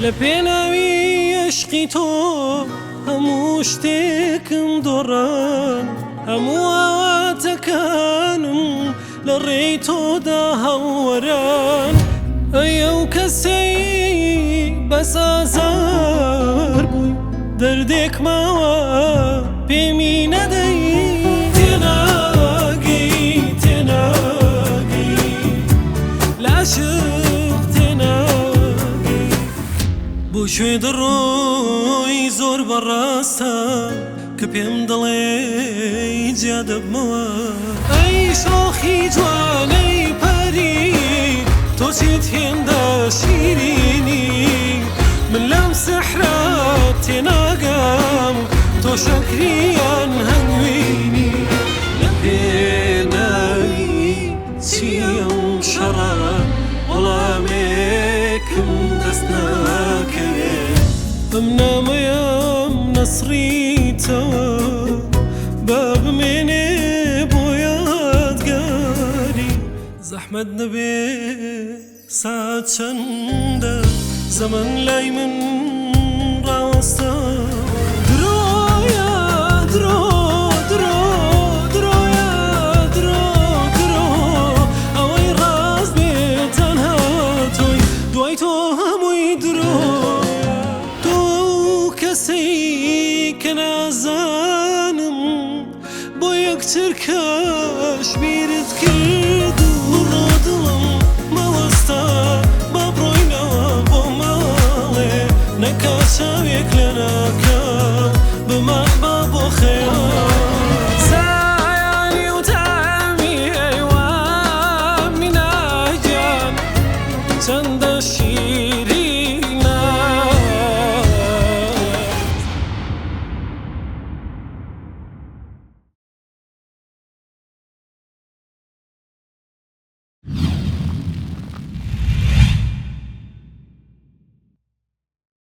لە پێناوی عەشقی تۆ هەموو شتێکم دۆڕان، هەموو ئاواتەکانم لە ڕێی تۆدا هەڵوەران. ئەی ئەو کەسەی بەس ئازار بووی، دەردێک ماوە پێمی نەدەی. تێناگەی تێناگەی لە عەشق تێناگەی. بۆ کوێ دەڕۆی زۆر بەڕاستە کە پێم دەڵێی جیا دەبمەوە. ئەی شۆخی جوانەی پەری تۆ چیت هێندە شیرینی، من لەم سحرە تێناگەم تۆ شەکری یان هەنگوینی. لە پێناوی چی ئەم شەڕە وەڵامێکم دەست ناکەوێ. ئەم نامەیەم نەسڕیتەوە با بمێنێ بۆ یادگاری. زەحمەت نەبێ سات چەندە زەمەن لای من ڕاوەستاوە. درۆیە درۆ درۆ درۆیە درۆ درۆ، ئەوەی ڕاست بێ تەنها تۆی، دوای تۆ هەمووی درۆیە. تۆ ئەو کەسەی کە نازانم بۆ یەک چرکەش بیرت کرد و بڕۆ دڵم مەوەستە با بڕۆینەوە بۆ ماڵێ، نەکا چاوێک لەناکاو بمانبا بۆ خەیاڵ. زایانی و تامی ئەی وا مینا گیان چەندە شیرینی.